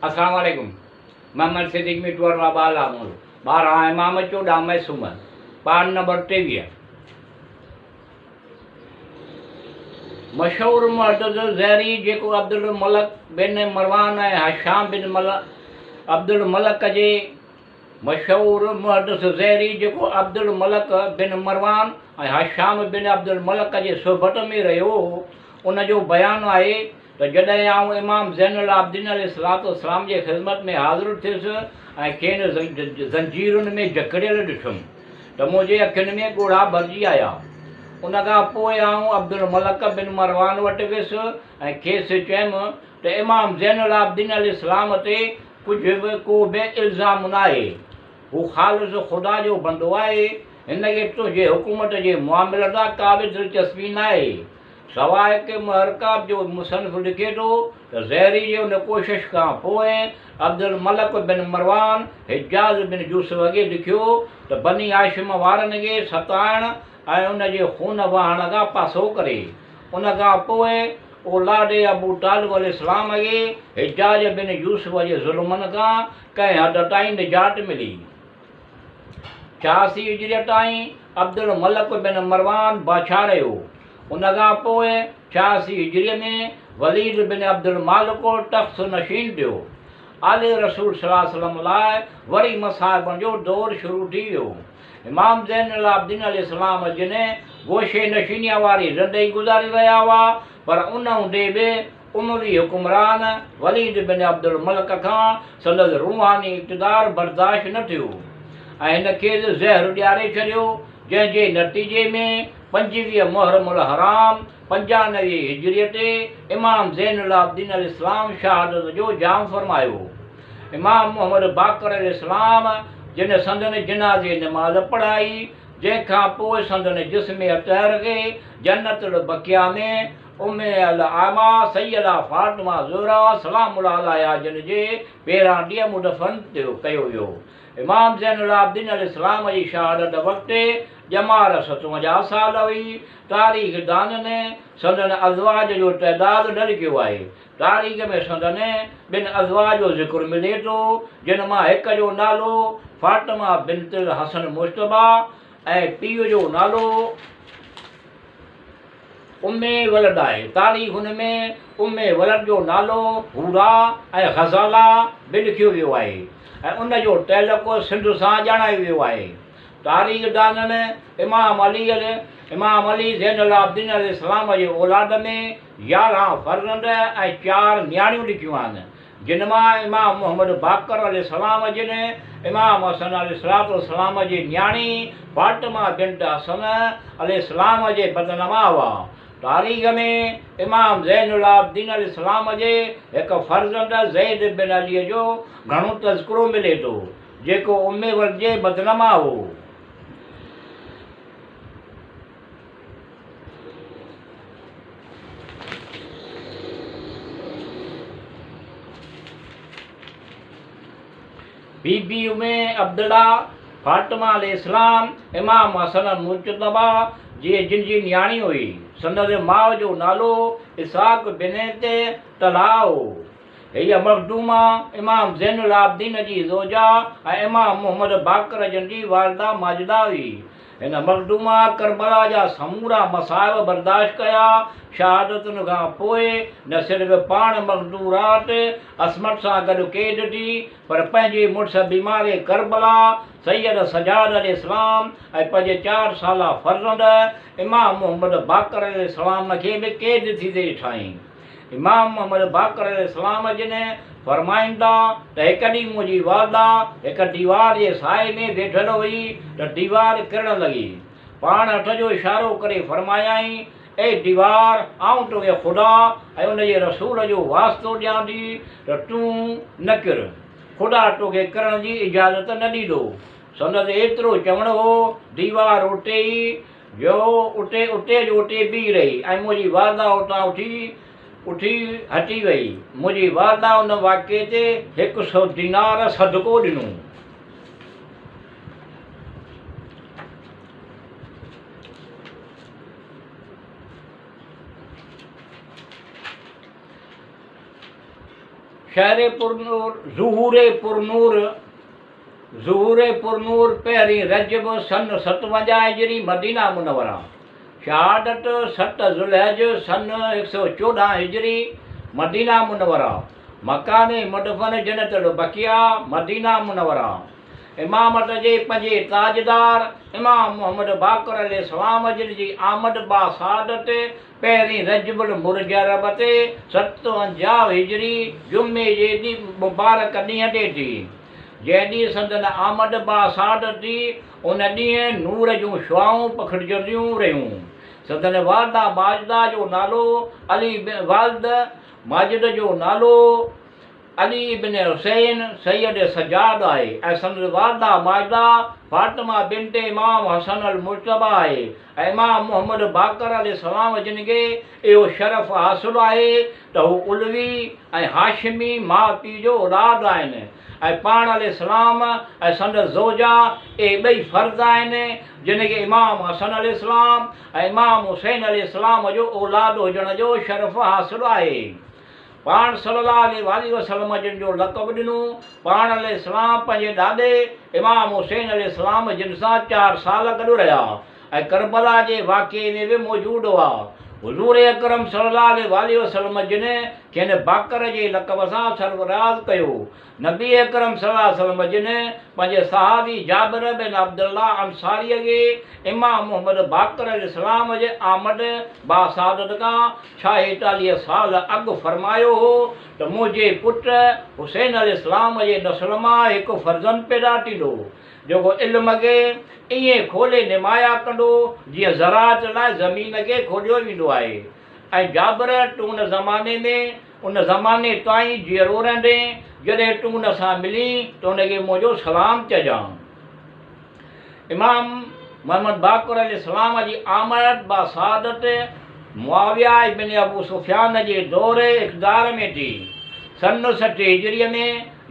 السلام عليڪم محمد صديق مٺو ارباب مول 12 امام 14 معصوم پان نمبر 23. مشهور محدث زهري جيڪو عبدالملڪ بن مروان ۽ هشام بن عبدالملڪ جي مشهور محدث زهري جيڪو عبدالملڪ بن مروان ۽ هشام بن عبدالملڪ جي صحبت ۾ رهيو هو، ان جو بيان آهي ته جڏهن آئون امام زين العابدين عليه الصلوة والسلام جي خدمت ۾ حاضر ٿيس ۽ کين زنجيرن ۾ جڪڙيل ڏٺم ته منهنجي اکين ۾ ڳوڙها ڀرجي آيا. ان کان پوء آئون عبدالملڪ بن مروان وٽ ويس ۽ کيس چيم ته امام زين العابدين عليه السلام تي ڪجهه به ڪو به الزام ناهي. هو خالص خدا جو بندو آهي. هن کي تنهنجي حڪومت جي معاملن سان ڪا به دلچسپي ناهي. سوائق محرقات جو مصنف لکي ٿو ته زهري جي ان ڪوشش کان پوء عبدالملڪ بن مروان حجاج بن يوسف کي لکيو ته بني هاشم وارن کي ستائڻ ۽ ان جي خون وهائڻ کان پاسو ڪري. ان کان پوء اولاد ابو طالب عليه السلام کي حجاج بن يوسف جي ظلمن کان ڪنهن حد تائين نجات ملي. 86 هجريء تائين عبدالملڪ بن مروان بادشاهه رهيو. ان کان پوء 86 هجريء ۾ وليد بن عبدالمالڪ تخت نشين ٿيو. آل رسول صلي الله عليه وسلم لاء وري مصائبن جو دور شروع ٿي ويو. امام زين العابدين عليه السلام جن گوشي نشينيء واري زندگي گذاري رهيا هئا، پر ان هوندي به اموي حڪمران وليد بن عبدالملڪ کان سندس روحاني اقتدار برداشت نه ٿيو ۽ هن کيس زهر ڏياري ڇڏيو، جنهن جي نتيجي ۾ 25 محرم الحرام 95 هجريء تي امام زين العابدين عليه السلام شهادت جو جام فرمايو. امام محمد باقر عليه السلام جن سندن جنازي نماز پڙهائي، جنهن کان پوء سندن جسم اطهر کي جنت البقيع ۾ ام الاعميٰ سيده فاطمه زهره سلام الله عليها جن جي پيرانڊيء مدفن ڪيو ويو. امام زين العابدين عليه السلام جي شهادت وقت ڄمار 57 سال هئي. تاريخ دانن سندن ازواج جو تعداد نه لکيو آهي. تاريخ ۾ سندن ٻن ازواج جو ذڪر ملي ٿو، جن مان هڪ جو نالو فاطمه بنت الحسن مجتبيٰ ۽ پيء جو نالو ام ولد آهي. تاريخن ۾ ام ولد جو نالو حورا ۽ غزاله به لکيو ويو آهي ۽ ان جو تعلق سنڌ سان ڄاڻايو ويو آهي. تاريخدانن امام علي امام علي زين العابدين عليه السلام جي اولاد ۾ 11 فرزند ۽ 4 نياڻيون لکيون آهن. جن مان امام محمد باقر عليه السلام جن امام حسن عليه الصلوة والسلام جي نياڻي فاطمه بنت حسن عليه السلام جي بطن مان هئا. تاريخ ۾ امام زين العابدين عليه السلام جي هڪ فرزند زيد بن علي جو گهڻو تذڪرو ملي ٿو، جيڪو ام ولد جي بطن مان هو. بي بي ام عبدالله فاطمه عليه السلام امام حسن المجتبيٰ جي جن جي نياڻي هئي. سندس ماء جو نالو اسحاق بنت طلحه هو. هيء مخدومه امام زين العابدين جي زوجه ۽ امام محمد باقر جن جي والده ماجده هئي. هن مخدومه ڪربلا جا سمورا مصائب برداشت ڪيا. شهادتن کان پوء نه صرف پاڻ مغدورات عصمت سان گڏ قيد ٿي، پر پنهنجي مڙس بيمار ڪربلا سيد سجاد عليه السلام ۽ پنهنجي 4 سالا فرزند امام محمد باقر عليه السلام کي به قيد ٿيندي ڏٺائين. امام محمد باقر عليه السلام جن فرمائن ٿا ته هڪ ڏينهن منهنجي والده هڪ ديوار جي سائي ۾ ويٺل هئي ته ديوار ڪرڻ لڳي. پاڻ هٿ جو اشارو ڪري فرمايائين، اي ديوار! آئون توکي خدا ۽ ان جي رسول جو واسطو ڏيان ٿي ته تون نه ڪر. خدا توکي ڪرڻ جي اجازت نه ڏيندو. سندس ايترو چوڻ هو، ديوار اتي ئي جو اتي اتي جو اتي بيهي رهي ۽ منهنجي والده اتان اٿي اٿي هٽي وئي. منهنجي والده ان واقعي تي 100 دينار صدقو ڏنو. شهر پرنور، ظهور پرنور، ظهور پرنور پهرين رجب سن 57 هجري مدينه منوره، شهادت 7 ذوالحج سن 114 هجري مدينه منوره، مڪان مدفن جنت البقيع مدينه منوره، امامت جي پنجين تاجدار امام محمد باقر عليه السلام جن جي آمد با سعادت پهرين رجب المرجرب تي 57 هجري جمعي جي ڏينهن مبارڪ ڏينهن تي ٿي. جنهن ڏينهن سندن آمد با سعادت ٿي، ان ڏينهن نور جون شعاعون پکڙجنديون رهيون. سندن والده ماجده جو نالو علي والد ماجد جو نالو علي بن حسين سيد سجاد آهي ۽ سندس والده ماجده فاطمه بنت امام حسن المجتبيٰ آهي ۽ امام محمد باقر عليه السلام جن کي اهو شرف حاصل آهي ته هو علوي ۽ هاشمي ماء پيء جو اولاد آهن ۽ پاڻ عليه السلام ۽ سندس زوجه اهي ٻئي فرد آهن جن کي امام حسن عليه السلام ۽ امام حسين عليه السلام جو اولاد هجڻ جو شرف حاصل آهي. پاڻ صلّي الله عليه واٰله وسلّم جن جو لقب ڏنو. پاڻ عليه السّلام پنهنجي ڏاڏي امام حسين عليه السّلام جن سان چار سال گڏ رهيا ۽ ڪربلا جي واقعي ۾ به موجود هئا. حضور اڪرم صلّي الله عليه واٰله وسلّم جن کين باقر جي لقب سان سرفراز ڪيو. نبي اڪرم صلي الله عليه وسلم جن پنهنجي صحابي جابر بن عبدالله انصاريء کي امام محمد باقر عليه السلام جي آمد باسعادت کان 46 سال اڳ فرمايو هو ته منهنجي پٽ حسين عليه السلام جي نسل مان هڪ فرزند پيدا ٿيندو جيڪو علم کي ائين کولي نمايان ڪندو جيئن زراعت لاء زمين کي کوليو ويندو آهي ۽ جابر تون ان زماني ۾ ان زماني تائين جيئرو رهندين، جڏهن تون ان سان ملين ته ان کي منهنجو سلام چئجان. امام محمد باقر عليه السلام جي آمد باسعادت معاويه ابن ابو سفيان جي دور اقتدار ۾ ٿي. سن 60 هجريء ۾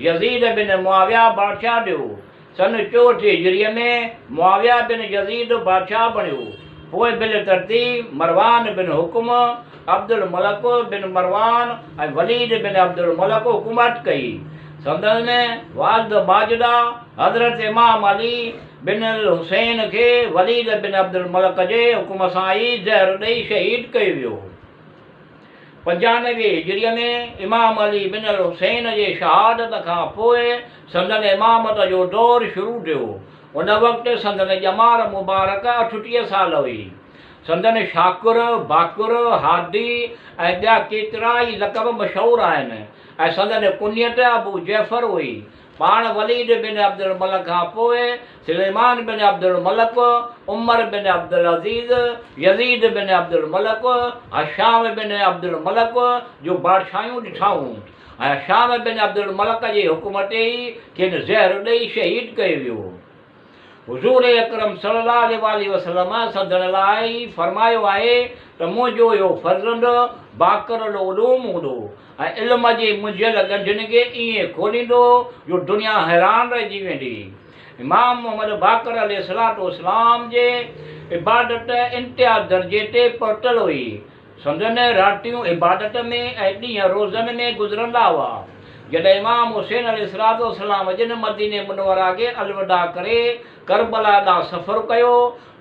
يزيد بن معاويه بادشاهه ٿيو. سن 64 هجريء ۾ معاويه بن يزيد بادشاهه بڻيو. پوء بالترتيب مروان بن حڪم، عبدالملڪ بن مروان ۽ وليد بن عبدالملڪ حڪومت ڪئي. سندن والد ماجده حضرت امام علي بن الحسين کي وليد بن عبدالملڪ جي حڪم سان ئي زهر ڏئي شهيد ڪيو ويو. 95 هجريء ۾ امام علي بن الحسين جي شهادت کان پوء سندن امامت جو دور شروع ٿيو. ان وقت سندن ڄمار مبارڪ 38 سال هئي. سندن شاڪر، باقر، هادي ۽ ٻيا ڪيترائي لقب مشهور آهن ۽ سندن ڪنيت ابو جعفر هئي. پاڻ وليد بن عبدالملڪ کان پوء سليمان بن عبدالملڪ، عمر بن عبدالعزيز، يزيد بن عبدالملڪ، هشام بن عبدالملڪ جون بادشاهيون ڏٺائون ۽ هشام بن عبدالملڪ جي حڪم تي ئي کين زهر ڏئي شهيد ڪيو ويو. حضور اڪرم صلي الله عليه واٰله وسلم سندن لاء ئي فرمايو آهي ته منهنجو اهو فرزند باقر العلوم هوندو ۽ علم جي منجهيل ڳنڍين کي ائين کوليندو جو دنيا حيران رهجي ويندي. امام محمد باقر عليه الصلوة والسلام جي عبادت انتها درجي تي پهتل هئي. سندن راتيون عبادت ۾ ۽ ڏينهن روزن ۾ گذرندا هئا. جڏهن امام حسين عليه الصلوة والسلام جن مديني منوره کي الوداع ڪري ڪربلا ڏانهن سفر ڪيو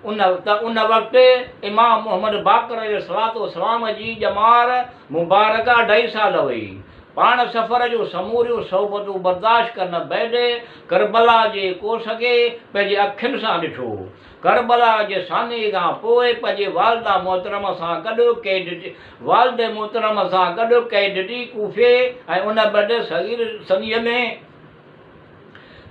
ان ته ان وقت امام محمد باقر عليه الصلوة والسلام جي ڄمار مبارڪ اڍائي سال هئي. پاڻ سفر جون سموريون صعوبتون برداشت ڪرڻ بعد ڪربلا جي ڪوس کي پنهنجي اکين سان ڏٺو. ڪربلا جي سانحي کان پوء پنهنجي والده محترمه سان گڏ قيد والد محترم سان گڏ قيد ٿي ڪوفي ۽ ان بعد صغير سنيء ۾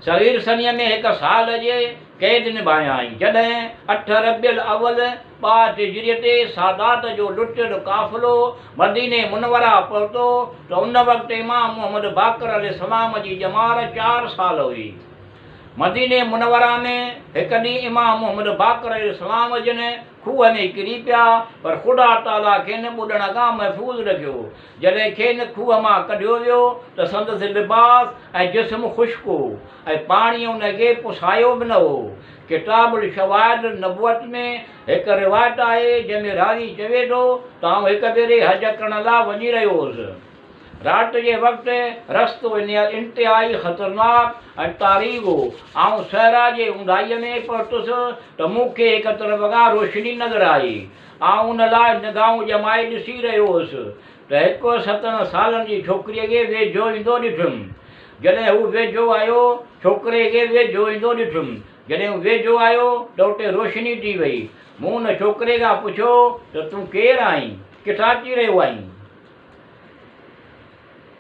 صغير سنيء ۾ هڪ سال جي قيد نڀايائين. جڏهن 8 ربيع الاول 62 هجريء تي سادات جو لٽيل قافلو مديني منوره پهتو ته ان وقت امام محمد باقر عليه السلام جي ڄمار چار سال هئي. مديني منوره ۾ هڪ ڏينهن امام محمد باقر عليه السلام جن کوهه ۾ ڪري پيا، پر خدا تعاليٰ کين ٻڏڻ کان محفوظ رکيو. جڏهن کين کوهه مان ڪڍيو ويو ته سندس لباس ۽ جسم خشڪ هو ۽ پاڻيء ان کي پسايو به نه هو. ڪتاب الشواهد النبوت ۾ هڪ روايت آهي، جنهن ۾ راوي چوي ٿو ته آئون هڪ ڀيري حج ڪرڻ لاء وڃي رهيو هوس. رات جي وقت رستو انتهائي خطرناڪ ۽ تاريڪ هو. آئون صحرا جي اونداهيء ۾ پهتس ته مون کي هڪ طرف کان روشني نظر آئي. آئون ان لاء نگاهون ڄمائي ڏسي رهيو هوس ته هڪ ستن سالن جي ڇوڪريء کي ويجهو ايندو ڏٺم. جڏهن هو ويجهو آيو، ڇوڪري کي ويجهو ايندو ڏٺم. جڏهن هو ويجهو آيو ته اتي روشني ٿي وئي. مون ان ڇوڪري کان پڇيو ته تون ڪير آهين؟ ڪٿان اچي رهيو آهين؟